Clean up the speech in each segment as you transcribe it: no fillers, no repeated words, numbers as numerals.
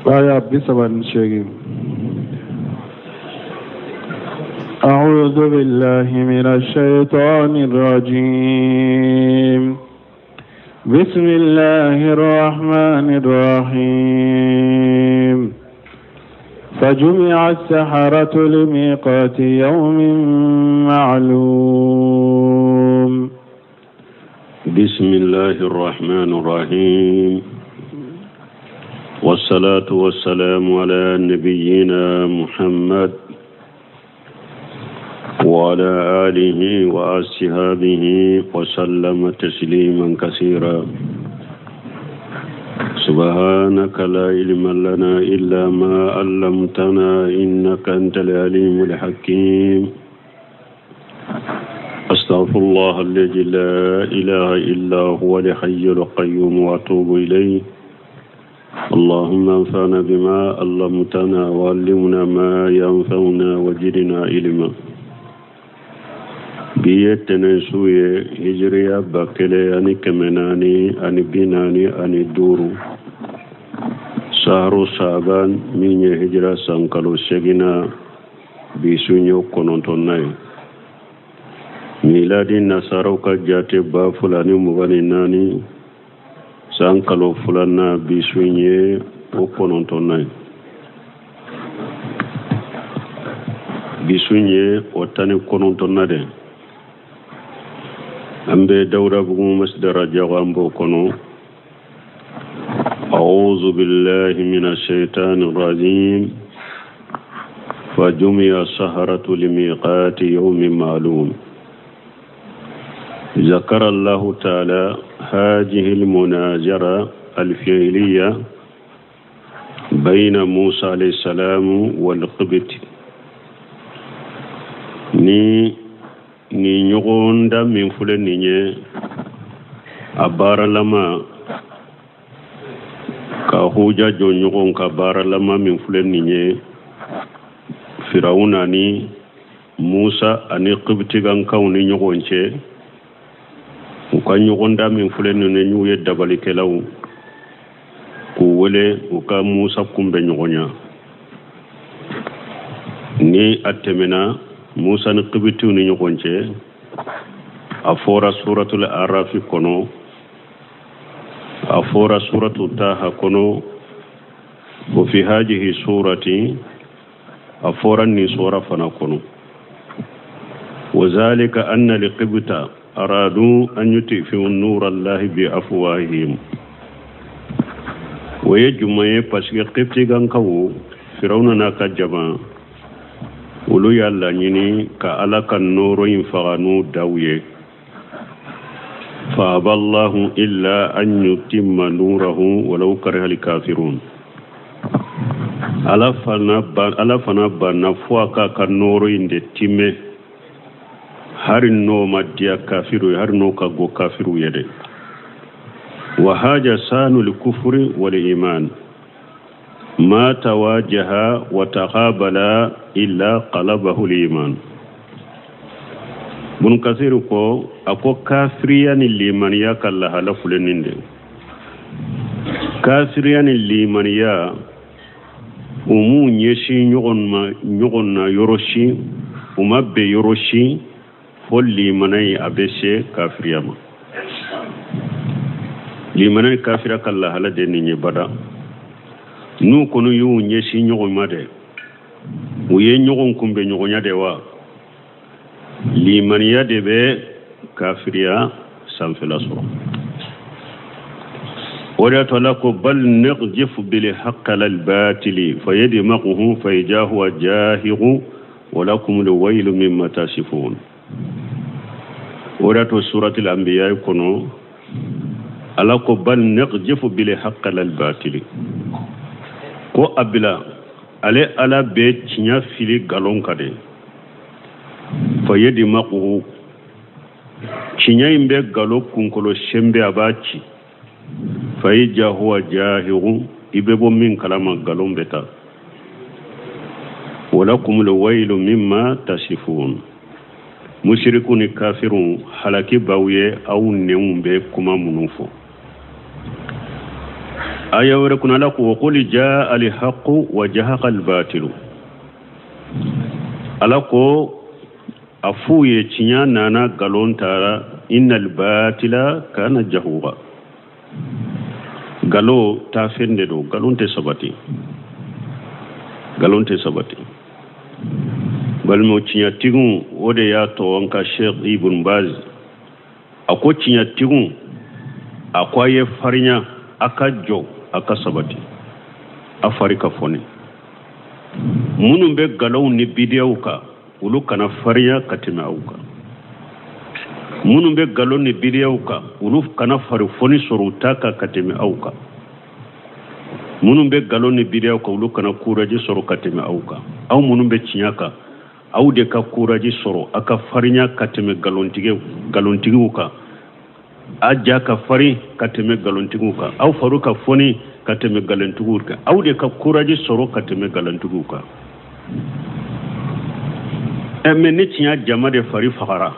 Aya 38. أعوذ بالله من الشيطان الرجيم بسم الله الرحمن الرحيم فجمع السحرة لميقات يوم معلوم بسم الله الرحمن الرحيم والصلاة والسلام على نبينا محمد وعلى آله وأصحابه وسلم تسليما كثيرا سبحانك لا علم لنا إلا ما علمتنا إنك أنت العليم الحكيم أستغفر الله الذي لا إله إلا هو الحي القيوم وأتوب إليه اللهم انفعنا بما علمتنا وعلمنا ما ينفعنا وزدنا علما bi ye tɛnɛnsu ye hijiriya 1445, saharo saban min ye hijira san kalo seginna, bi su ye kɔnɔntɔnna ye. Miladi nasaraw ka jate 2024 san kalo filanan, bi su ye o kɔnɔntɔnna ye, bi su ye o 19nan de. An bɛ Dawudabugu Masjid Rajago, an b'o kɔnɔ. أعوذ بالله من الشيطان الرجيم فجمع السحرة لميقات يوم معلوم ذكر الله تعالى هذه المناظرة الفعلية بين موسى عليه السلام والقبط ni ɲɔgɔnda min filɛ nin ye, a baaralama ka huja jɔ ɲɔgɔn ka baaralama min filɛ nin ye, Firawuna ni Musa ani Kibitikankaw ni ɲɔgɔn cɛ, u ka ɲɔgɔnda min filɛ nin ye, n'u ye dabalikɛlaw k'u wele u ka Musa kunbɛn ɲɔgɔn ɲa. Ni a tɛmɛna Musa ni Kibitiw ni ɲɔgɔn cɛ, a fɔra Suratul Arafi kɔnɔ, a fɔra Suratu Taha kɔnɔ, wa fi hajihi surati, a fɔra nin sura fana kɔnɔ. وذلك أن القبط أرادوا أن يطفئوا نور الله بأفواههم. O ye jumɛn ye? Parce que Kiptigankaw, Firawuna n'a ka jama, olu y'a laɲini ka Ala ka nɔɔrɔ in faga n'u daw ye. فأبى الله إلا أن يتم نوره ولو كره الكافرون. Ala fana ban, Ala fana banna fo a k'a ka nɔɔrɔ in de timmɛ, hari n'o ma diya kafiru ye, hari n'o ka go kafiru ye dɛ. وهذا شأن الكفر والإيمان ما تواجها وتقابلا إلا غلبه الإيمان. Bun Kasiru ko a ko kafiriya ni limaniya ka lahala filɛ nin de. Kafiriya ni limaniya, u m'u ɲɛsin ɲɔgɔn ma ɲɔgɔn na yɔrɔ si, u ma bɛn yɔrɔ si, fo limana ye a bɛ se kafiriya ma. Limana ni kafiriya ka lahala de nin ye bada. N'u kɔni y'u ɲɛsin ɲɔgɔn ma dɛ, u ye ɲɔgɔn kunbɛn ɲɔgɔnya de wa, limaniya de bɛ kafiriya sanfɛla sɔrɔ. O de y'a to Ala ko بل نقذف بالحق على الباطل فيدمغه فإذا هو زاهق ولكم الويل مما تصفون. O de y'a to Suratul Anbiya kɔnɔ, Ala ko بل نقذف بالحق على الباطل, ko a bila ale Ala bɛ tiɲɛ fili galon kan de. فيدمغه, tiɲɛ in bɛ galo kunkolo senbɛ, a b'a ci. فإذا هو زاهق, i bɛ bɔ min kalama, galon bɛ taa. ولكم الويل مما تصفون. Musiriku ni kafiru, halaki b'aw ye aw nɛnw bɛ kuma minnu fɔ. Aya wɛrɛ kɔnɔ, Ala ko: wa qul jaa alhaqu wa jahaqa albatilu. Ala ko a f'u ye: tiɲɛ nana, nkalon taara. Innal batila kana jahuqa. Nkalon taafɛn de don, nkalon tɛ sabati, nkalon tɛ sabati. Balimaw, tiɲɛtigiw, o de y'a to an ka Sheikh Ibn Baz a ko: tiɲɛtigiw, a ko a ye farinya, a ka jɔ, a ka sabati, a fari ka fɔni. Minnu bɛ nkalonw ni bidiyaw kan, olu kana farinya ka tɛmɛ aw kan. Minnu bɛ nkalon ni bidiyaw kan, olu kana fari fɔni sɔrɔ u ta kan ka tɛmɛ aw kan. Minnu bɛ nkalon ni bidiyaw kan, olu kana kuraji sɔrɔ ka tɛmɛ aw kan. Aw minnu bɛ tiɲɛ kan, aw de ka kuraji sɔrɔ, a ka farinya ka tɛmɛ nkalontigiw kan. A ja ka farin ka tɛmɛ nkalontigiw kan, aw fari ka foni ka tɛmɛ nkalontigiw kan. Aw de ka kuraji sɔrɔ ka tɛmɛ nkalontigiw kan. Ɛ, mɛ ni tiɲɛ jama de fari fagara,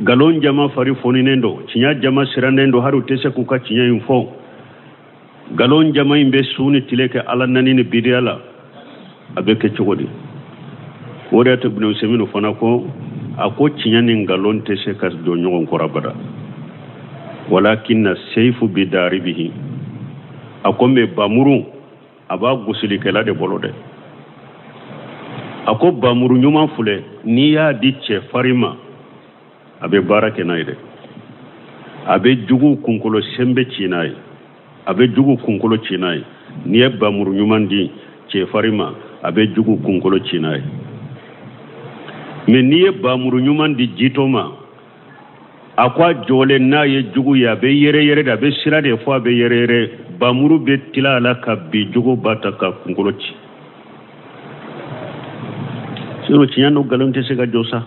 nkalon jama fari foninen don, tiɲɛ jama sirannen don, hali u tɛ se k'u ka tiɲɛ in fɔ. Nkalon jama in bɛ su ni tile kɛ Ala nani ni bidiya la, a bɛ kɛ cogo di? O de y'a to Ibn Usaymin fana ko, a ko tiɲɛ ni nkalon tɛ se ka don ɲɔgɔn kɔrɔ abada. Walakinna seifu bi daribihi. A ko mɛ bamuru, a b'a gosilikɛla de bolo dɛ. A ko bamuru ɲuman filɛ, n'i y'a di cɛ farin ma, a bɛ baara kɛ n'a ye dɛ. A bɛ jugu kunkolo senbɛ ci n'a ye, a bɛ jugu kunkolo ci n'a ye. N'i ye bamuru ɲuman di cɛ farin ma, a bɛ jugu kunkolo ci n'a ye. Mɛ n'i ye bamuru ɲuman di jitɔ ma, a ko a jɔlen n'a ye jugu ye, a bɛ yɛrɛ yɛrɛ de, a bɛ sira de fɔ, a bɛ yɛrɛ yɛrɛ, bamuru bɛ tila a la ka bin, jugu ba ta ka kunkolo ci. Sinon tiɲɛ n'o nkalon tɛ se ka jɔ sa.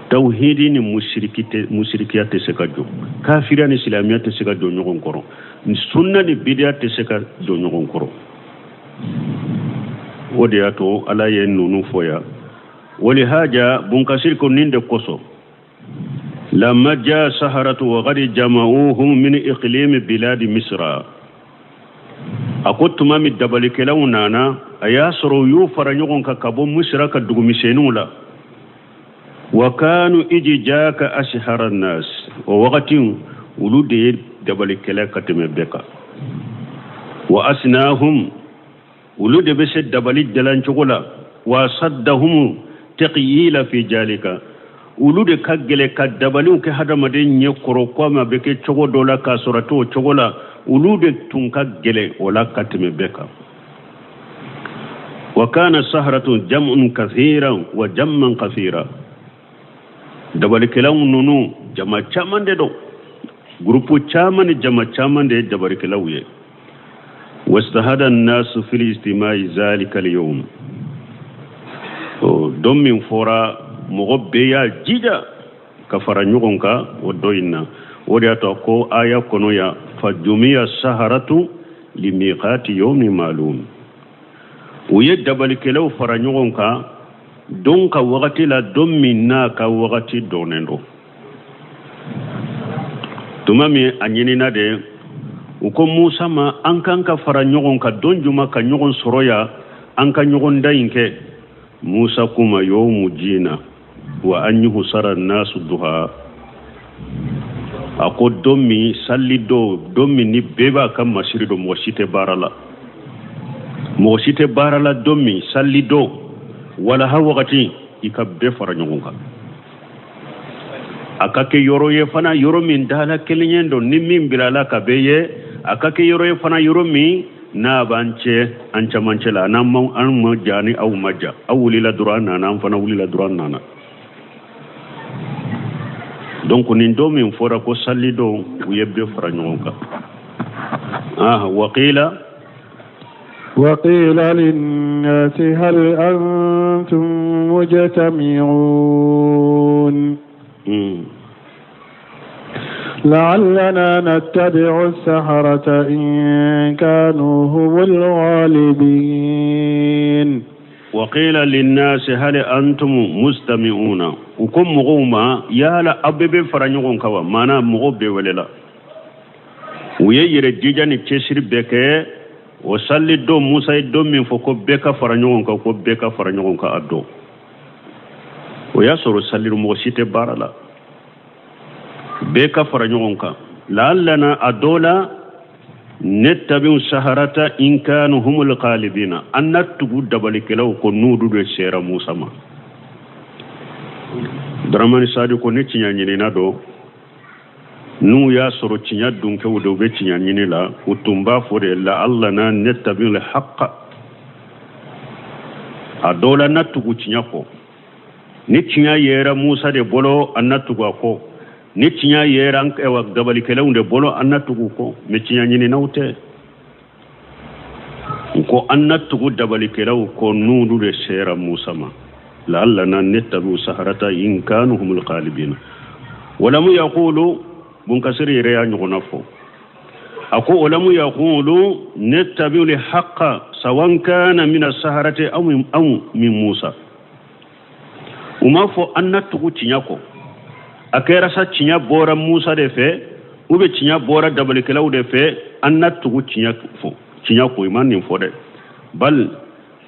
Tawhidi ni musiriki tɛ, musirikiya tɛ se ka jɔ, kafiriya ni silamɛya tɛ se ka jɔ ɲɔgɔn kɔrɔ, sunna ni bidiya tɛ se ka jɔ ɲɔgɔn kɔrɔ. O de y'a to Ala ye ninnu fɔ yan. Walihaja Bunkasiri ko nin de kosɔn, lamma jaa saharatu wa qad jama'uhum min iqlimi biladi Misra. A ko tuma min dabalikɛlaw nana, a y'a sɔrɔ u y'u fara ɲɔgɔn kan ka bɔ Misira ka dugumisɛnninw la. Wa kanu ijijaka ashhara nas, o wagati olu de ye dabalikɛla ka tɛmɛ bɛɛ kan. Wa asnahum, olu de bɛ se dabali jalan cogo la. Wa saddahum taqyila fi jalika, olu de ka gɛlɛ ka dabaliw kɛ hadamaden ɲɛ kɔrɔ ko a ma bɛ kɛ cogo dɔ la k'a sɔrɔ a t'o cogo la. Olu de tun ka gɛlɛn o la ka tɛmɛ bɛɛ kan. Wa kana saharatu jam'un kathiran wa jamman kathira. Dabalikɛlaw ninnu jama caman de don, gurupu caman ni jama caman de ye dabalikɛlaw ye. Wastahada an-nasu fil ijtima'i zalika al-yawm. O don min fɔra, mɔgɔ bɛɛ y'a jija ka fara ɲɔgɔn kan o don in na. O de y'a to ko aya kɔnɔ yan: fa jumiya saharatu limiqati yawmin ma'lum. U ye dabalikɛlaw fara ɲɔgɔn kan don ka wagati la, don min n'a ka wagati dɔnnen don. Tuma min a ɲinina de, u ko Musa ma: an kan ka fara ɲɔgɔn kan don juma ka ɲɔgɔn sɔrɔ yan, an ka ɲɔgɔn da in kɛ? Musa kuma: yawmu jina wa an yuhsara nasu duha. A ko don min sali don, don min ni bɛɛ b'a ka masiri don, mɔgɔ si tɛ baara la, mɔgɔ si tɛ baara la, don min sali don, walaha wagati, i ka bɛɛ fara ɲɔgɔn kan. A ka kɛ yɔrɔ ye fana, yɔrɔ min dala kelen don, ni min bilala ka bɛɛ ye. A ka kɛ yɔrɔ ye fana, yɔrɔ min n'a b'an cɛ, an camancɛ la, n'an ma, an ma ja ni aw ma ja. Aw wulila dɔrɔn, an nana, an fana wulila dɔrɔn, an nana. Donc nin don min fɔra ko sali don, u ye bɛɛ fara ɲɔgɔn kan. Ah, waqila وقيل للناس هل أنتم مجتمعون لعلنا نتبع السحرة إن كانوا هم الغالبين. وقيل للناس هل أنتم مستمعون. U ko mɔgɔw ma: yala aw bɛɛ bɛ fara ɲɔgɔn kan wa? Maana mɔgɔw bɛɛ welela. U ye yɛrɛ jija ni cɛsiri bɛɛ kɛ o sali don. Musa ye don min fɔ ko bɛɛ ka fara ɲɔgɔn kan, ko bɛɛ ka fara ɲɔgɔn kan a don, o y'a sɔrɔ saliri mɔgɔ si tɛ baara la. Bɛɛ ka fara ɲɔgɔn kan, la'allana, a dɔ la, nettabiu saharata in kanu humul ghalibina, an na tugu dabalikɛlaw kɔ n'olu de sera Musa ma. Dramani Sadi ko ni tiɲɛ ɲinina don, n'u y'a sɔrɔ tiɲɛ dunkɛw de bɛ tiɲɛ ɲini la, u tun b'a fɔ de la'allana nettabiu haqqa, a dɔ la na tugu tiɲɛ kɔ. Ni tiɲɛ yera Musa de bolo, an na tugu a kɔ. Ni tiɲɛ yera dabalikɛlaw de bolo, an na tugu kɔ. Mais tiɲɛ ɲininaw tɛ ko an na tugu dabalikɛlaw kɔ n'olu de sera Musa ma. La'allana nettabiu saharata in kanu humul ghalibina. Walamu yaqulu, Bunkasiri yɛrɛ y'a ɲɔgɔnna fɔ, a ko walamu yaqulu nettabiu li haqqa sawan kana min as-saharati aw min Musa. U m'a fɔ an na tugu tiɲɛ kɔ, a kɛra sa tiɲɛ bɔra Musa de fɛ ou bien tiɲɛ bɔra dabalikɛlaw de fɛ, an na tugu tiɲɛ fɔ tiɲɛ kɔ. I ma nin fɔ dɛ. Bal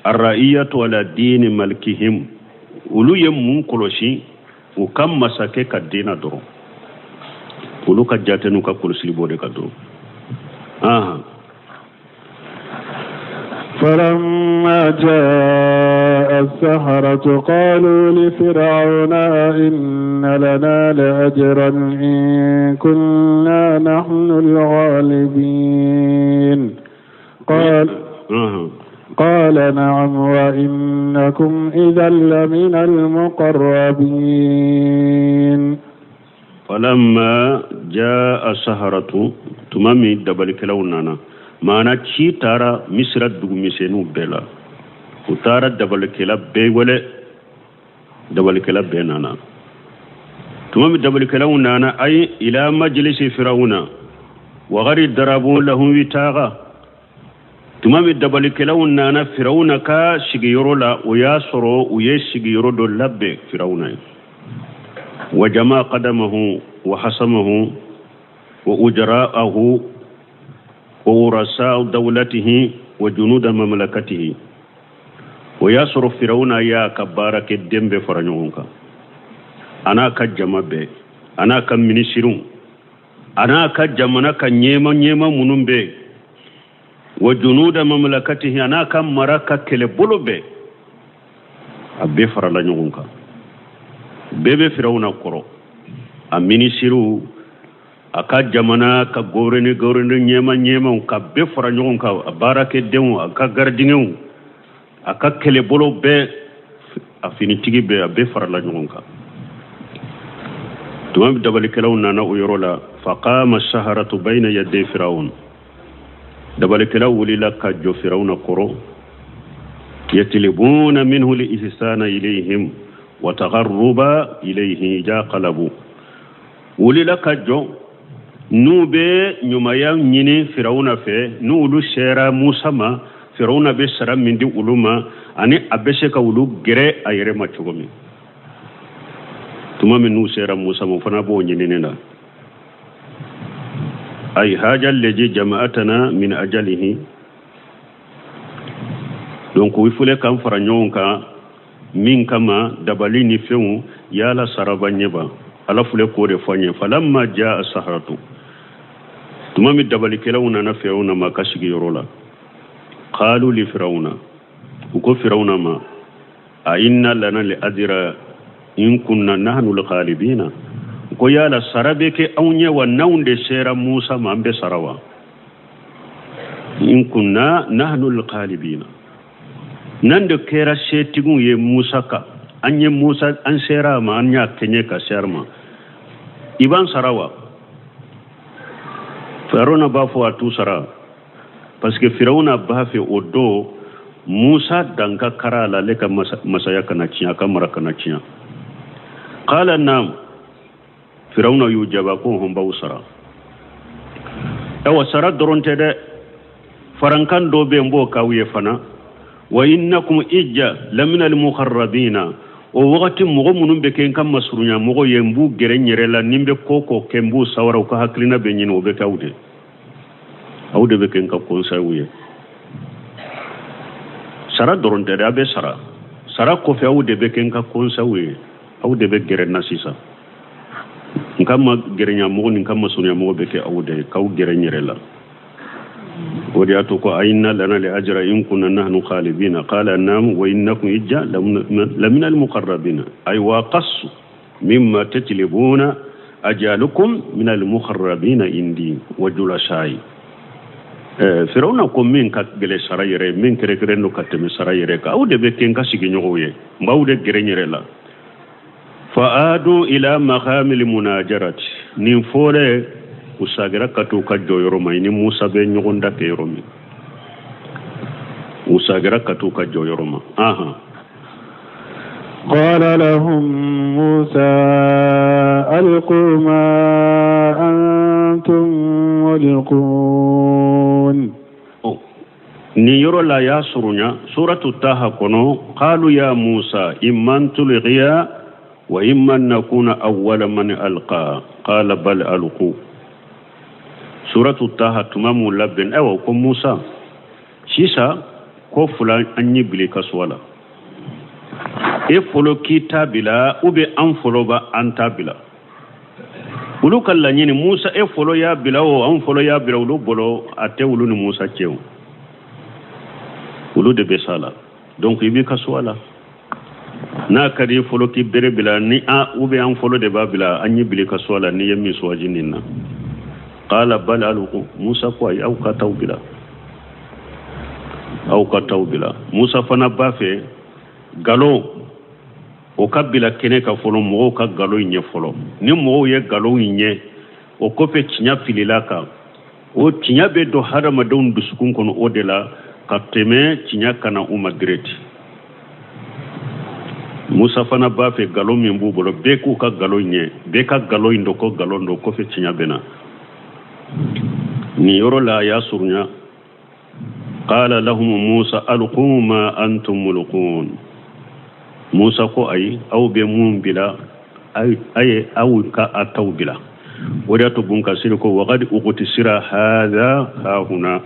arra'iyatu ala dini malikihim, olu ye mun kɔlɔsi? U ka masakɛ ka diina dɔrɔn. Olu ka jate n'u ka kɔlɔsili b'o de ka dɔrɔn. Ahan. فلما جاء السحرة قالوا لفرعون إن لنا لأجرا إن كنا نحن الغالبين. قال قال نعم وإنكم إذا لمن المقربين. فلما جاء السحرة, tuma min dabalikɛlaw nana, maana ci taara Misira dugumisɛnninw bɛɛ la, u taara dabalikɛla bɛɛ wele, dabalikɛla bɛɛ nana. Tuma min dabalikɛlaw nana, ayi ila majlisi firawuna wagari darabu lahum witaga, tuma min dabalikɛlaw nana Firawuna ka sigiyɔrɔ la, o y'a sɔrɔ u ye sigiyɔrɔ dɔ labɛn Firawuna ye. Wa jama qadamahu wa hasamahu wa ujra'ahu wa wurasa dawlatihi wa junuda mamlakatihi. O y'a sɔrɔ Firawuna y'a ka baarakɛden bɛɛ fara ɲɔgɔn kan, a n'a ka jama bɛɛ, a n'a ka minisiriw, a n'a ka jamana ka ɲɛma ɲɛma minnu bɛ yen, wa junuda mamlakatihi, a n'a ka mara ka kɛlɛbolo bɛɛ, a bɛɛ farala ɲɔgɔn kan. Bɛɛ bɛ Firawuna kɔrɔ, a minisiriw, a ka jamana ka gouverner gouverner ɲɛma ɲɛmaw, ka bɛɛ fara ɲɔgɔn kan, a baarakɛdenw, a ka garidiɲɛw, a ka kɛlɛbolo bɛɛ, a finitigi bɛɛ, a bɛɛ farala ɲɔgɔn kan. Tuma min dabalikɛlaw nana o yɔrɔ la, faqama saharatu bayna yaday firawun, dabalikɛlaw wulila ka jɔ Firawuna kɔrɔ, yatlibuna minhu li ihsana ilayhim wa tagharruba ilayhi ja qalabu, wulila ka jɔ n'u bɛ ɲumanya ɲini Firawuna fɛ, n'olu sera Musa ma, Firawuna bɛ sara min di olu ma, ani a bɛ se ka olu gɛrɛ a yɛrɛ ma cogo min. Tuma min n'u sera Musa ma, o fana b'o ɲinini la. Ay haja allazi jama'atana min ajalihi, donc u filɛ k'an fara ɲɔgɔn kan min kama, dabali ni fɛnw, yala saraba ɲɛba ala filɛ k'o de fɔ an ye. Falamma jaa saharatu, tuma min dabalikɛlaw nana Firawuna ma ka sigiyɔrɔ la, qalu li firawuna, u ko Firawuna ma, a inna lana li ajra in kunna nahnu lghalibina, ko yala sara bɛ kɛ anw ye wa n'anw de sera Musa ma, an bɛ sara wa? In kunna nahnu lghalibina, n'an de kɛra setigiw ye Musa kan, an ye Musa, an sera a ma, an y'a kɛɲɛ ka se a ma, i b'an sara wa? Firawuna b'a fɔ a t'u sara, parce que Firawuna b'a fɛ o don Musa dan ka kara a la, ale ka masaya kana tiɲɛ, a ka mara kana tiɲɛ. Qala naam, Firawuna y'u jaabi ko hɔn, b'aw sara. Awa, sara dɔrɔn tɛ dɛ, farankan dɔ bɛ yen n b'o k'aw ye fana. Wa innakum ijja lamina almuqarrabina, o wagati mɔgɔ minnu bɛ kɛ n ka masurunya mɔgɔ ye, n b'u gɛrɛ n yɛrɛ la, ni n bɛ ko ko kɛ, n b'u sawara, u ka hakilina bɛ ɲini, o bɛ k'aw de. Aw de bɛ kɛ n ka conseil ye. Sara dɔrɔn tɛ dɛ, a bɛ sara. Sara kɔfɛ aw de bɛ kɛ n ka conseil ye. Aw de bɛ gɛrɛ n na sisan. N ka ma gɛrɛɲamɔgɔ ni n ka masurunyamɔgɔ bɛ kɛ aw de ye, k'aw gɛrɛ n yɛrɛ la. O de y'a to ko a inna lana le ajra in kunna nahnu ghalibina qala na'am wa innakum ijja lamina al-muqarrabina ay wa qassu mimma tatlibuna ajalukum min al-muqarrabina indi wa julasai. Firawuna ko min ka gɛlɛ sara yɛrɛ, min kɛrɛkɛrɛn don ka tɛmɛ sara yɛrɛ kan, aw de bɛ kɛ n ka sigiɲɔgɔnw ye, n b'aw de gɛrɛ n yɛrɛ la. Fa'adu ila maqamil munajarati, nin fɔlen u sagira ka t'u ka jɔyɔrɔ ma, i ni Musa bɛ ɲɔgɔn da kɛ yɔrɔ min, u sagira ka t'u ka jɔyɔrɔ ma. Ahan. قال لهم موسى ألقوا ما أنتم ملقون. Nin yɔrɔ la y'a surunya suratu Taha kɔnɔ, qalu ya Musa imma an tulqiya wa imma an nakuna awwala man alqa qala bal alqu. Suratu Taha tuma mun labɛn, ayiwa ko Musa sisan ko fila an ye bili kasuwa la, e fɔlɔ k'i ta bila ou bien an fɔlɔ ba an ta bila. Olu ka laɲini Musa e fɔlɔ y'a bila o an fɔlɔ y'a bila, olu bolo a tɛ olu ni Musa cɛ o, olu de bɛ sa la. Donc i b'i ka suwa la, n'a ka di fɔlɔ k'i bere bila ni a ou bien an fɔlɔ de b'a bila, an ye bili ka suwa la n'i ye min suwaji nin na. Qala bal alqu, Musa ko ayi aw ka t'aw bila, aw ka t'aw bila. Musa fana b'a fɛ galon o ka bila kɛnɛ ka fɔlɔ, mɔgɔw ka galon in ɲɛ fɔlɔ. Ni mɔgɔw ye galon in ɲɛ, o kɔfɛ tiɲɛ filila kan, o tiɲɛ bɛ don hadamadenw dusukun kɔnɔ, o de la ka tɛmɛ tiɲɛ kana u ma direct. Musa fana b'a fɛ galon min b'u bolo, bɛɛ k'u ka galon ɲɛ, bɛɛ ka galon in dɔn ko galon don, kɔfɛ tiɲɛ bɛ na. Nin yɔrɔ la a y'a surunya, qala lahum Musa alqu ma antum mulqun. Musa ko ayi aw bɛ mun bila, a ye aw ka a taw bila. O de y'a to Bun Kasiri ko waqad uqtisira hadha hahuna,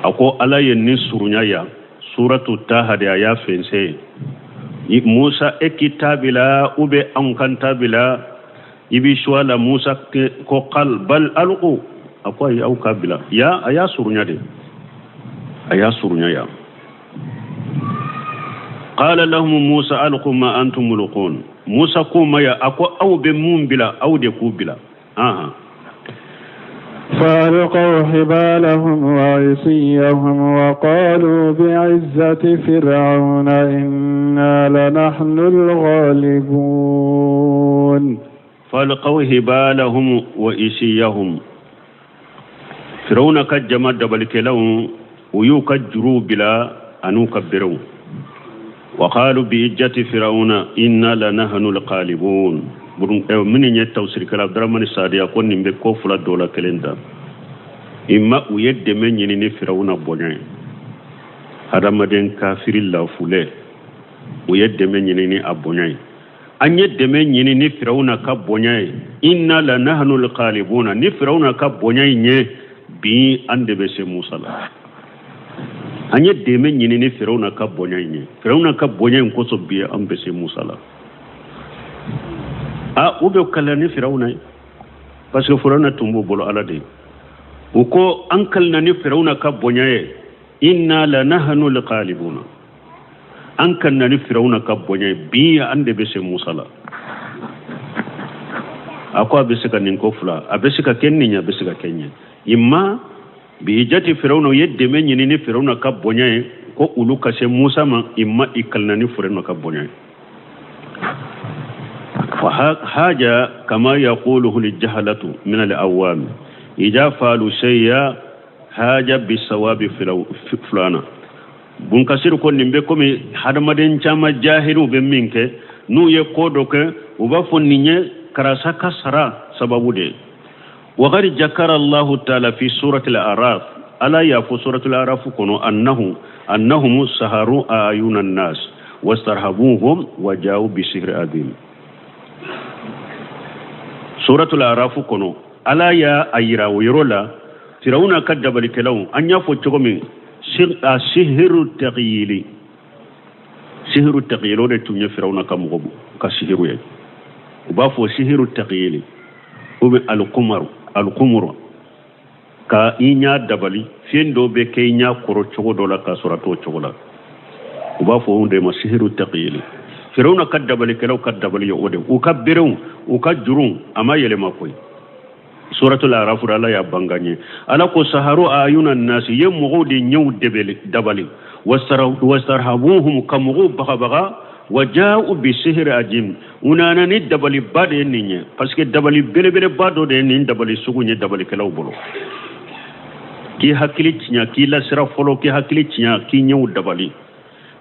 a ko Ala ye nin surunya yan suratu Taha de a y'a fɛnsɛn. Musa e k'i ta bila ou bien anw kan ta bila, i b'i suwa la. Musa ko qal bal alqu, a ko ayi aw ka bila ya, a y'a surunya de, a y'a surunya yan. Qala lahum Musa alqu ma antum mulqun. Musa ko ma ya, a ko aw bɛ mun bila, aw de k'u bila. Ahan. فألقوا حبالهم وعصيهم وقالوا بعزة فرعون إنا لنحن الغالبون. فألقوا حبالهم وعصيهم، Firawuna ka jama dabalikɛlaw u y'u ka juruw bila an'u ka berew. وقالوا بعزة فرعون إنا لنحن الغالبون. Minnu ye tafsirikɛla Abdramani Sadiya ko nin bɛ ko fila dɔ la kelen ta, imma u ye dɛmɛ ɲini ni Firawuna bonya ye, hadamaden kafiri lafulɛ, u ye dɛmɛ ɲini ni a bonya ye. An ye dɛmɛ ɲini ni Firawuna ka bonya ye, inna lanahnu alghalibuna, ni Firawuna ka bonya in ye bi an de bɛ se Musa la. An ye dɛmɛ ɲini ni Firawuna ka bonya in ye, Firawuna ka bonya in kosɔn bi an bɛ se Musa la. A u bɛ kalan ni Firawuna ye, parce que Firawuna tun b'u bolo Ala de ye. U ko an kalina ni Firawuna ka bonya ye, inna lanahnu alghalibuna, an kalina ni Firawuna ka bonya ye bi an de bɛ se Musa la. A ko a bɛ se ka nin ko fila, a bɛ se ka kɛ nin ye, a bɛ se ka kɛ nin ye. Imma bi jati Firawuna, u ye dɛmɛ ɲini ni Firawuna ka bonya ye ko olu ka se Musa ma, imma i kalina ni Firawuna ka bonya ye. فحاجة كما يقوله الجهلة من الأوام إذا فعلوا شيئا حاجة بالثواب فلانا. Bun Kasiri ko nin bɛ komi hadamaden caman jahiliw bɛ min kɛ, n'u ye ko dɔ kɛ u b'a fɔ nin ye karisa ka sara sababu de ye. وقد ذكر الله تعالى في سورة الأعراف، ألا يا سورة الأعراف كنو أنهم سهروا أعين الناس واسترهبوهم وجاءوا بسحر عظيم. سورة الأعراف كنو ألا يا أيرا ويرولا Firawuna ka dabalikɛlaw, an y'a fɔ cogo min, a sihiru taghyili, sihiru taghyili, o de tun ye Firawuna ka mɔgɔ ka sihiru ye. U b'a fɔ sihiru taghyili ou bien alikumaru, alikumuru, ka i ɲa dabali, fɛn dɔ bɛ kɛ i ɲa kɔrɔ cogo dɔ la k'a sɔrɔ a t'o cogo la. U b'a fɔ o de ma sihiru taghyili. Firawuna ka dabalikɛlaw ka dabali ye o de, u ka berew, u ka juruw, a ma yɛlɛma koyi. Suratul Araf, Ala y'a bangan ye. Ala ko saharu ayuna nasi, ye mɔgɔw de ɲɛw debeli dabali, wastarhabuhum, ka mɔgɔw bagabaga, wa ja'u bi sihri ajim, u nana ni dabaliba de ye nin ye, parce que dabali belebeleba dɔ de ye nin dabali sugu ye dabalikɛlaw bolo, k'i hakili tiɲɛ, k'i lasira fɔlɔ, k'i hakili tiɲɛ, k'i ɲɛw dabali.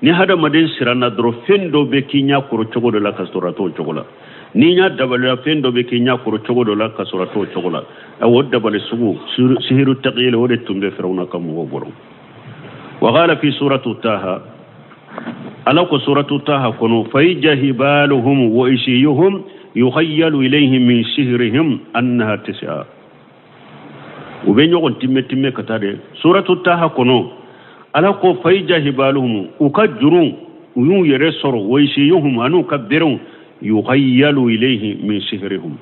Ni hadamaden siranna dɔrɔn, fɛn dɔ bɛ k'i ɲɛ kɔrɔ cogo dɔ la ka sɔrɔ a t'o cogo la. N'i ɲɛ dabalila, fɛn dɔ bɛ k'i ɲɛ kɔrɔ cogo dɔ la ka sɔrɔ a t'o cogo la. O dabali sugu, sihiru taghyili, o de tun bɛ Firawuna ka mɔgɔw bolo. Wa qala fi suratu Taha, Ala ko suratu Taha kɔnɔ, fa ija hibaluhum wa isiyuhum yukhayyalu ilayhim min sihrihim annaha tis'a. U bɛ ɲɔgɔn timmɛ timmɛ ka taa de. Suratu Taha kɔnɔ, Ala ko fa ija hibaluhum, u ka juru, u y'u yɛrɛ sɔrɔ, wa isiyuhum, an'u ka berew, yukhayyalu ilayhi min sihrihim,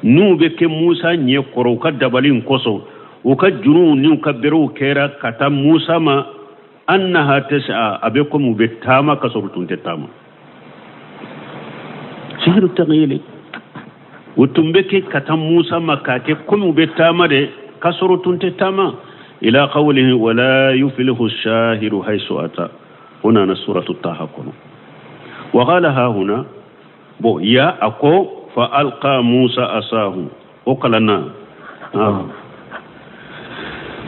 n'u bɛ kɛ Musa ɲɛ kɔrɔ u ka dabali in kosɔn, u ka juruw n'u ka berew kɛra ka taa Musa ma, annaha tas'a, a bɛ komi u bɛ taama ka sɔrɔ u tun tɛ taama. Sihiru taghyili, u tun bɛ kɛ ka taa Musa ma k'a kɛ komi u bɛ taama de ka sɔrɔ u tun tɛ taama. Ila qawlihi wala yuflihu shahiru haythu ata, o nana suratu Taha kɔnɔ. Wa qala ha huna, bon ya a ko fa alqa Musa asahu, o kalanna.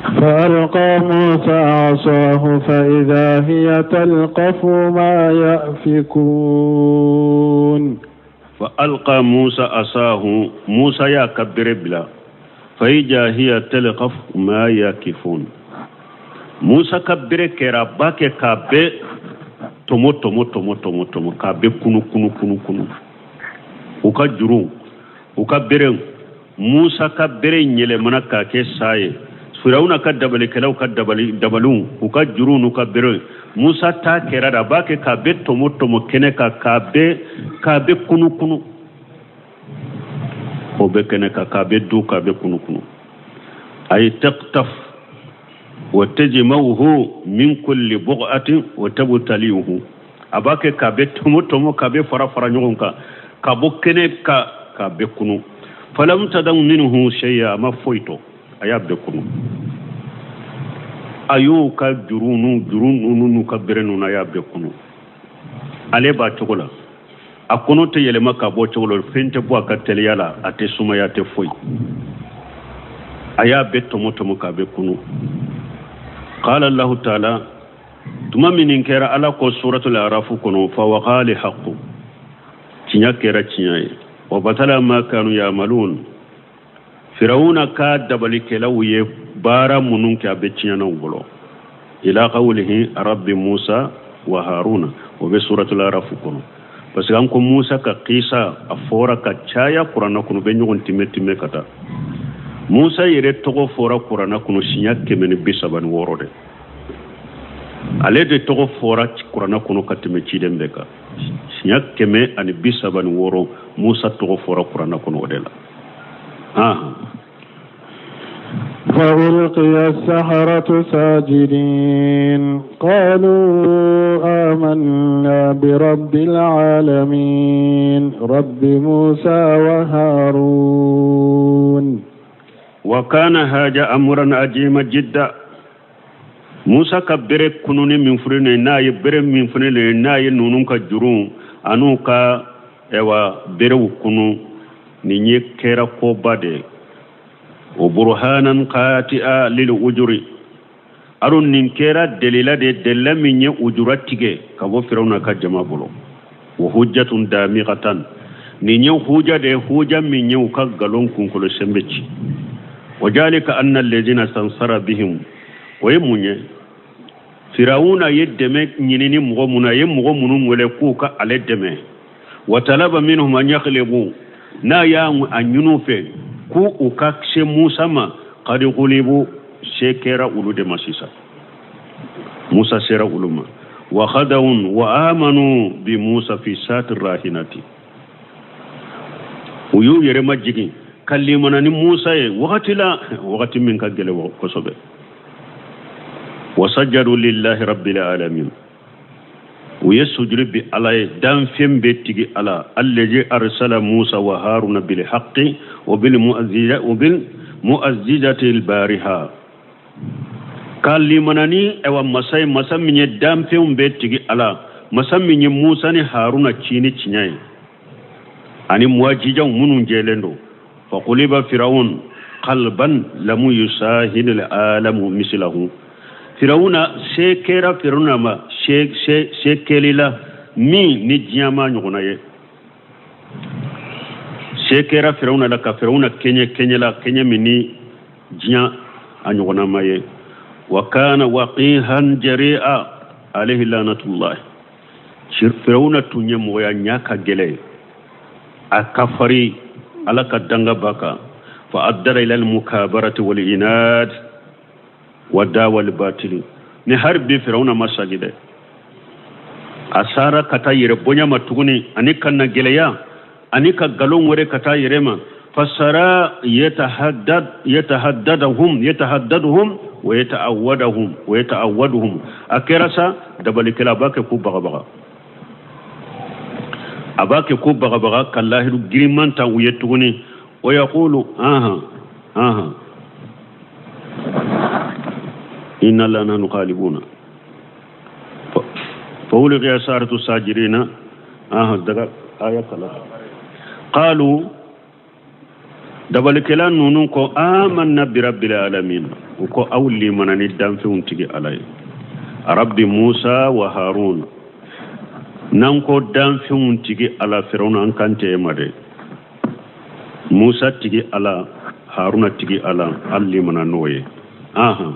فألقى موسى عصاه فإذا هي تلقف ما يأفكون. فألقى موسى عصاه، موسى y'a ka bere bila, فإذا هي تلقف ما يأفكون. Musa ka bere kɛra ba kɛ k'a bɛɛ tɔmɔ tɔmɔ tɔmɔ tɔmɔ tɔmɔ, k'a bɛɛ kunu kunu kunu kunu, u ka juru, u ka berew. Musa ka bere yɛlɛmana k'a kɛ sa ye. Firawuna ka dabalikɛlaw ka dabali dabaliw, u ka juruw n'u ka berew, Musa ta kɛra da a b'a kɛ k'a bɛɛ tɔmɔ tɔmɔ kɛnɛ kan, k'a bɛɛ kunu kunu, o bɛ kɛnɛ kan, k'a bɛɛ du, k'a bɛɛ kunu kunu. Ay taqtaf wa tajma'uhu min kulli buq'atin wa tabtalihu, a b'a kɛ k'a bɛɛ tɔmɔ tɔmɔ, k'a bɛɛ fara fara ɲɔgɔn kan ka bɔ kɛnɛ kan, k'a bɛɛ kunu. Falam tadam minhu shay'a, a ma foyi to, a y'a bɛɛ kunu. A y'u ka juru n'u juru ninnu n'u ka bere ninnu, a y'a bɛɛ kunu. Ale b'a cogo la, a kɔnɔ tɛ yɛlɛma ka bɔ cogo la, fɛn tɛ bɔ a ka teliya la, a tɛ sumaya, a tɛ foyi. A y'a bɛɛ tɔmɔ tɔmɔ k'a bɛɛ kunu. Qala Allahu taala, tuma min nin kɛra, Ala ko suratul Arafu kɔnɔ, fa waqali haqqu, tiɲɛ kɛra tiɲɛ ye, wa batala ma kanu yamalun. Firawuna ka dabalikɛlaw ye baara minnu kɛ, a bɛ tiɲɛna u bolo. Ila qawlihi rabbi Musa wa Haruna, o bɛ suratul Arafu kɔnɔ. Parce que an ko Musa ka kisa a fɔra ka caya Kuranna kɔnɔ, bɛ ɲɔgɔn timmɛ timmɛ ka taa. Musa yɛrɛ tɔgɔ fɔra Kuranna kɔnɔ siɲɛ 136 de. Ale de tɔgɔ fɔra Kuranna kɔnɔ ka tɛmɛ ciden bɛɛ kan, siɲɛ 136. Musa tɔgɔ fɔra Kuranna kɔnɔ o de la. فألقي السحرة ساجدين قالوا آمنا برب العالمين رب موسى وهارون. وكان هذا أمرا عجيبا جدا. Musa ka bere kununi min filɛ nin ye, n'a ye bere min filɛ nin ye, n'a ye ninnu ka juru an'u ka ɛwa berew kunu, nin ye kɛra koba de ye. O burhanan qati'a lil ujuri aro, nin kɛra delila de, delila min ye ujura tigɛ ka bɔ Firawuna ka jama bolo. Wa hujjatun damighatan, nin ye huja de, huja min ye u ka nkalon kunkolo sɛnbɛ ci. Wa jalika anna alladhina sansara bihim, o ye mun ye? Firawuna ye dɛmɛ ɲini ni mɔgɔ minnu, a ye mɔgɔ minnu wele k'u ka ale dɛmɛ, wa talaba minhum an yaghlibu, n'a y'a a ɲini u fɛ k'u u ka se Musa ma, qad ghulibu. Se kɛra olu de ma sisan. Musa sera olu ma. Wa khadawun wa amanu bi Musa fi sati rahinati. U y'u yɛrɛ majigin ka limana ni Musa ye wagati la, wagati min ka gɛlɛn kosɛbɛ. Wa sajadu lillahi rabbil alamin. U ye sujudi bi Ala ye, danfɛn bɛɛ tigi Ala, allazi arsala Musa wa Haruna bil haqqi wa bil mu'azzizati al bariha. Ka limana ni ayiwa masa ye, masa min ye danfɛnw bɛɛ tigi Ala, masa min ye Musa ni Haruna ci ni tiɲɛ ye ani muwajijaw minnu jɛlen don. Faquliba Firaun qalban lam yusahil al alamu mislahu. Firawuna se kɛra Firawuna ma, se kɛli la min ni diɲɛ ma ɲɔgɔnna ye. Se kɛra Firawuna la ka Firawuna kɛɲɛ kɛɲɛ la, kɛɲɛ min ni diɲɛ a ɲɔgɔnna ma ye. Wa kana waqihan jari'a alayhi lanatullah. Firawuna tun ye mɔgɔya ɲa ka gɛlɛn, a ka fari, Ala ka danga b'a kan. Fa addara ila al mukabarati wal inad wa dawal batili. Ni har bi Firawuna ma sagi dɛ, a sara ka taa yɛrɛ bonya ma tuguni, ani ka na gɛlɛya, ani ka nkalon wɛrɛ ka taa yɛrɛ ma. Fasara yatahaddadahum wa yata'awwadahum wa yata'awwaduhum. A kɛra sa dabalikɛla, a b'a kɛ ko bagabaga, a b'a kɛ ko bagabaga ka lahidu girinman ta u ye tuguni. Wa yaqulu aha aha inna la nahnu ghalibuna. Fa ulqiya saratu sajirina. Aha daga aya kala. Qalu dabalikɛla ninnu ko amanna bi rabbil alamin. U ko aw limana ni danfɛnw tigi Ala ye, rabbi Musa wa Harun. N'an ko danfɛnw tigi Ala, Firawuna an kan tɛ e ma dɛ. Musa tigi Ala, Haruna tigi Ala, an limana n'o ye. Aha.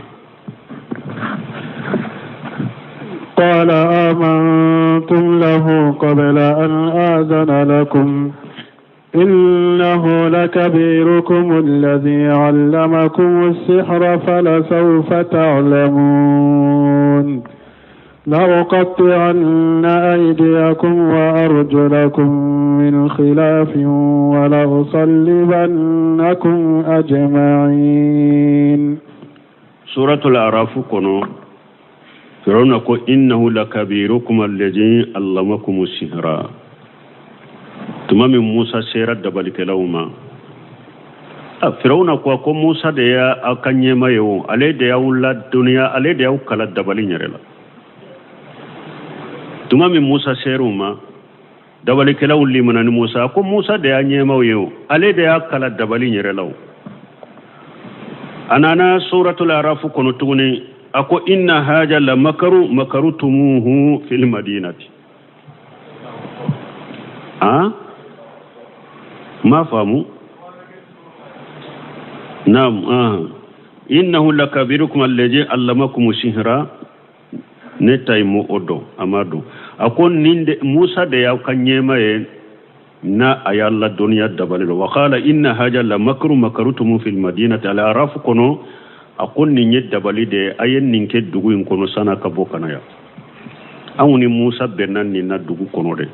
قال آمنتم له قبل أن آذن لكم إنه لكبيركم الذي علمكم السحر فلسوف تعلمون لأقطعن أيديكم وأرجلكم من خلاف ولأصلبنكم أجمعين. سورة الأعراف كنو Firawuna ko innahu lakabirukum alladhi allamakum sihra. Tuma min Musa sera dabalikɛlaw ma, a Firawuna ko Musa de y'a ka ɲɛma ye o, ale de y'aw ladɔnniya, ale de y'aw kala dabali yɛrɛ la. Tuma min Musa sera u ma, dabalikɛlaw limana ni Musa, ko Musa de y'a ɲɛmaw ye o, ale de y'a kala dabali yɛrɛ la o. A nana suratul Araf kɔnɔ tuguni, a ko inna haja la makaru makarutumuhu fil madinati. Ah, ma famu? Naam. Ah, innahu lakabirukum alladhi allamakum sihra. Ne ta ye mo o dɔn, a ma dɔn. A ko nin de Musa de y'aw ka ɲɛma ye n'a a y'a ladɔnniya dabali la. Wa qala inna haja la makru makarutumu fil madinati. Al Araf kɔnɔ, a ko nin ye dabali de ye, a ye nin kɛ dugu in kɔnɔ san'a ka bɔ ka na yan. Anw ni Musa bɛnna nin na dugu kɔnɔ dɛ,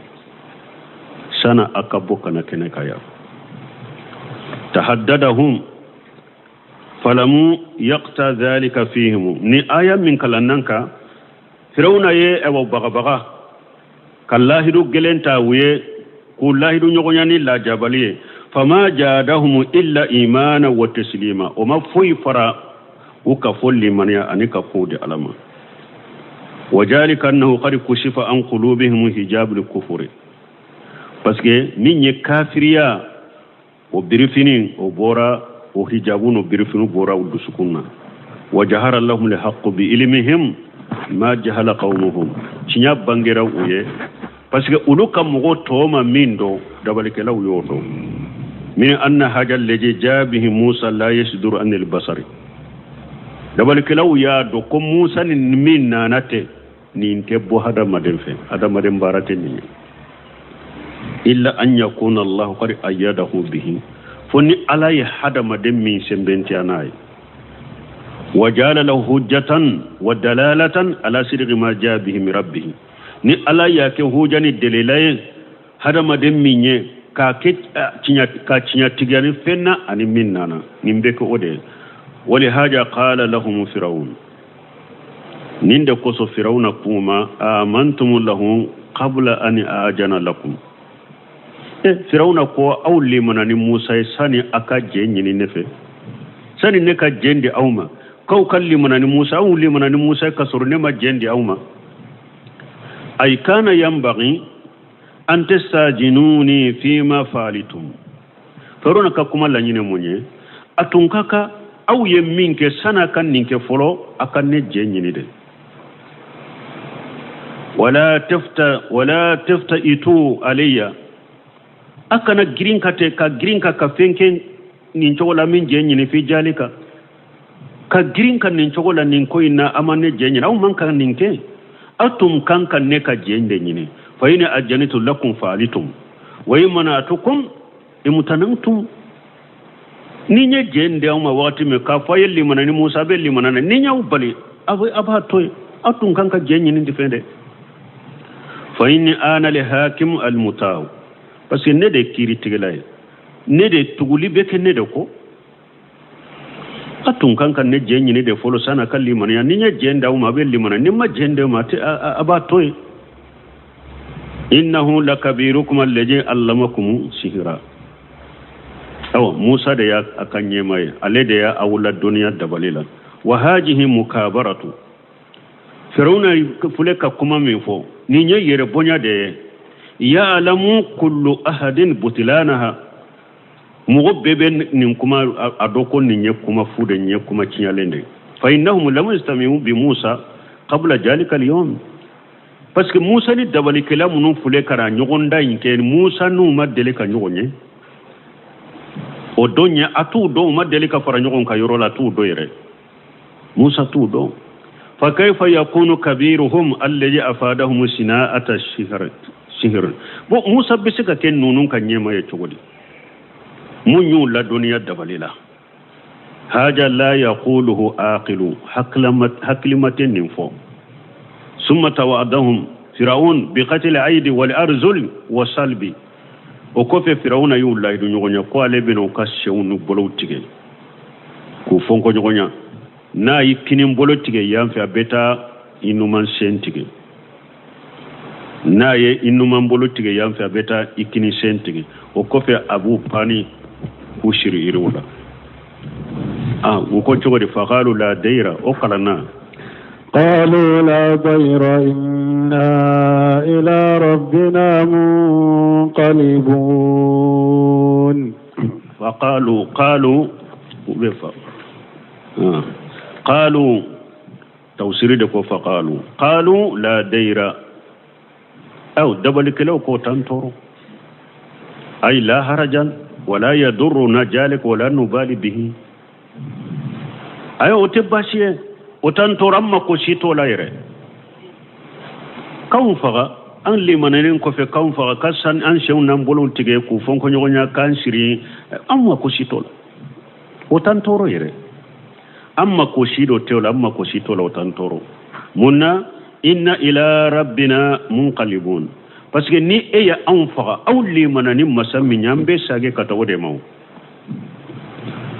san'a a ka bɔ ka na kɛnɛ kan yan. Tahaddadahum falamu yaqta dhalika fihim. Ni aya min kalannan kan, Firawuna ye awa bagabaga ka lahidu gɛlɛn ta u ye, k'u lahidu ɲɔgɔnya ni lajabali ye. Fama jadahum illa imana wa taslima. O ma foyi fara u ka fɔ limaniya ani ka kow di Ala ma. Wa jalika annahu qad kushifa an qulubihim hijabul kufuri. Parce que min ye kafiriya o birifini o bɔra, o hijabu n'o birifini bɔra u dusukun na. Wa jahara lahum alhaqqu bi ilmihim ma jahala qawmuhum. Tiɲɛ bangera u ye, parce que olu ka mɔgɔ tɔw ma min dɔn, dabalikɛlaw y'o dɔn. Min anna haja allazi jaa bihi Musa la yasduru anil basari. Dabalikɛlaw y'a dɔn ko Musa ni min nana tɛ nin tɛ bɔ hadamaden fɛ, hadamaden baara tɛ nin ye. Illa an yakuna Allahu qad ayyadahu bihi. Fo ni Ala ye hadamaden min sɛnbɛntiya n'a ye. Wa jala lahu hujjatan wa dalalatan ala sidqi ma jaa bihi min rabbih. Ni Ala y'a kɛ huja ni delila ye hadamaden min ye k'a kɛ tiɲɛ ka tiɲɛtigiya ni fɛn na ani min nana nin bɛ kɛ o de ye. Walihaja qala lahum firawun, nin de kosɔn Firawuna k'u ma amantum lahu qabla an ajana lakum. E Firawuna ko aw limana ni Musa ye sani a ka jɛn ɲini ne fɛ, sani ne ka jɛn di aw ma, k'aw ka limana ni Musa, aw limana ni Musa ye k'a sɔrɔ ne ma jɛn di aw ma. Ay kana yanbaghi an tastajinuni fima falitum. Firawuna ka kuma laɲini mun ye? A tun ka kan aw ye min kɛ san'a ka nin kɛ fɔlɔ, a ka ne jɛn ɲini de. Wala tafta wala tafta itu alayya, a kana girin ka tɛ ka girin ka fɛn kɛ nin cogo la min jɛn ɲini fi jalika, ka girin ka nin cogo la nin ko in na a ma ne jɛn ɲini, aw man kan nin kɛ, aw tun kan ka ne ka jɛn de ɲini. Fa in ajanitu lakum fa'alitum wa in mana'tukum imtanantum. Ni n ye jɛn di aw ma waati min k'a fɔ a ye limana ni Musa bɛ limana na, ni n y'aw bali a b'a to yen, aw tun kan ka jɛn ɲini de fɛn dɛ. Fa inni ana li hakim al mutaw, parce que ne de ye kiiritigɛla ye, ne de tuguli bɛ kɛ ne de kɔ. A tun kan ka ne jɛn ɲini de fɔlɔ san'a ka limaniya. Ni n ye jɛn d'aw ma a bɛ limana, ni n ma jɛn d'aw ma a b'a to yen. Innahu lakabirukum alladhi allamakum sihira. Awa Musa de y'a ka ɲɛmaa ye, ale de y'a aw ladɔnniya dabali la. Wa hajihi mukabaratu, Firawuna filɛ ka kuma min fɔ nin ye yɛrɛ bonya de ye. Ya'lamu kullu ahadin butilanaha, mɔgɔ bɛɛ bɛ nin kuma a dɔn ko nin ye kuma fu de, nin ye kuma tiɲɛlen de ye. Fa innahum lam yastami'u bi Musa qabla jalika al-yawm, parce que Musa ni dabalikɛla minnu filɛ ka na ɲɔgɔndan in kɛ, Musa n'u ma deli ka ɲɔgɔn ye o don ye, a t'u dɔn, u ma deli ka fara ɲɔgɔn kan yɔrɔ la, a t'u dɔn yɛrɛ, Musa t'u dɔn. Fa kayfa yakunu kabiruhum alladhi afadahum sina'ata sihr. Bon, Musa bɛ se ka kɛ ninnu ka ɲɛmaa ye cogo di, mun y'u ladɔnniya dabali la? Haja la yaquluhu aqilu, hakilima tɛ nin fɔ. Summa tawadahum firaun bi qatl aidi wal arzul wa salbi. O kɔfɛ Firawuna y'u layidu ɲɔgɔn ɲɛ ko ale bɛna u ka senw n'u bolow tigɛ k'u fɔnkɔ ɲɔgɔn ɲɛ. N'a y'i kinin bolo tigɛ yan fɛ, a bɛ taa i numan sen tigɛ. N'a ye i numan bolo tigɛ yan fɛ, a bɛ taa i kinin sen tigɛ. O kɔfɛ a b'u pani k'u siri yiriw la. U ko cogo di? Faqalu la dayra, o kalanna. Qalu la dayra inna ila rabbina munqalibun. Faqalu, qalu, u bɛ fa. Qalu, tawsiri de ko faqalu. Qalu la dayra. Aw dabalikɛlaw ko t'an tɔɔrɔ. Ay la harajan wala yadurruna jalik wala nubali bihi. Ayo o tɛ baasi ye, o t'an tɔɔrɔ, an mako si t'o la yɛrɛ. K'anw faga, an limanalen kɔfɛ k'anw faga, ka san an senw n'an bolow tigɛ k'u fɔnkɔ ɲɔgɔn ɲɛ k'an siri, an mako si t'o la, o t'an tɔɔrɔ yɛrɛ. An mako si dɔ t'o la, an mako si t'o la, o t'an tɔɔrɔ. Mun na? Inna ila rabbina munqalibun. Parce que ni e ye anw faga, aw limana ni masa min ye, an bɛ sagi ka taa o de ma o.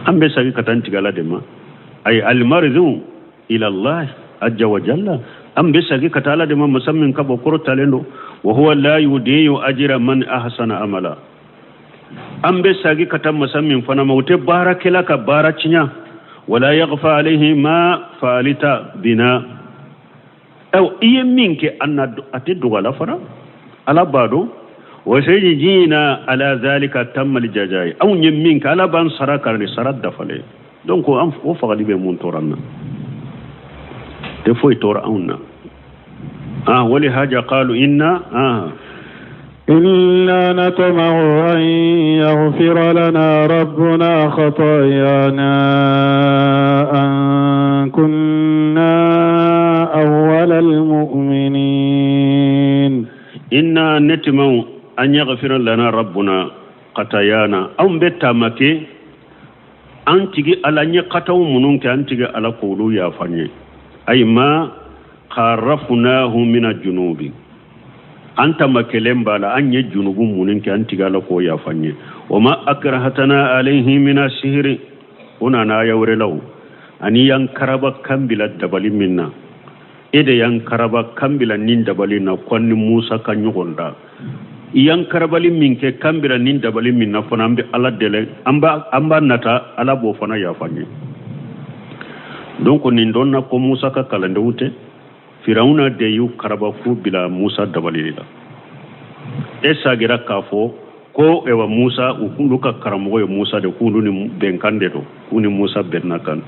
An bɛ sagi ka taa n tigi Ala de ma. Ayi almarzu ila Allah azza wa jalla, an bɛ sagi ka taa Ala de ma, masa min ka bɔ kɔrɔtalen don. Wa huwa la yudiyu ajra man ahsana amala. An bɛ sagi ka taa masa min fana ma, o tɛ baarakɛla ka baara tiɲɛ. Wala yaghfa alayhi ma fa'alita bina. Aw i ye min kɛ an na, a tɛ dogo a la fana, Ala b'a dɔn. Wa sayajzina ala zalika tammal jazai. Anw ye min kɛ, Ala b'an sara ka ni sara dafalen. Donc an o fagali bɛ mun tɔɔrɔ an na? Tɛ foyi tɔɔrɔ anw na. Wali haja qalu inna إنا نطمع أن يغفر لنا ربنا خطايانا أن كنا أول المؤمنين. إنا نطمع أن يغفر لنا ربنا خطايانا. أم بتامكي An tigi Ala, an ye kataw minnu kɛ, an tigi Ala k'olu yafa an ye. Ayi ma karafunahu mina junubi, an tama kelen b'a la, an ye junubu minnu kɛ, an tigi Ala k'o yafa an ye. Wa ma akrahatana alayhi mina sihiri, o nana aya wɛrɛ la o. Ani y'an karaba kan bila dabali min na, e de y'an karaba kan bila nin dabali na ko an ni Musa ka ɲɔgɔn da. I y'an karabali min kɛ kan bila nin dabali min na fana, an bɛ Ala dɛlɛ, an b'a nata, Ala b'o fana yafa an ye. Donc nin dɔnna ko Musa ka kalandenw tɛ, Firawuna de y'u karaba k'u bila Musa dabali de la. E sagira k'a fɔ ko ewa Musa, u k'olu ka karamɔgɔ ye Musa de, k'olu ni bɛnkan de don, k'u ni Musa bɛnna kan.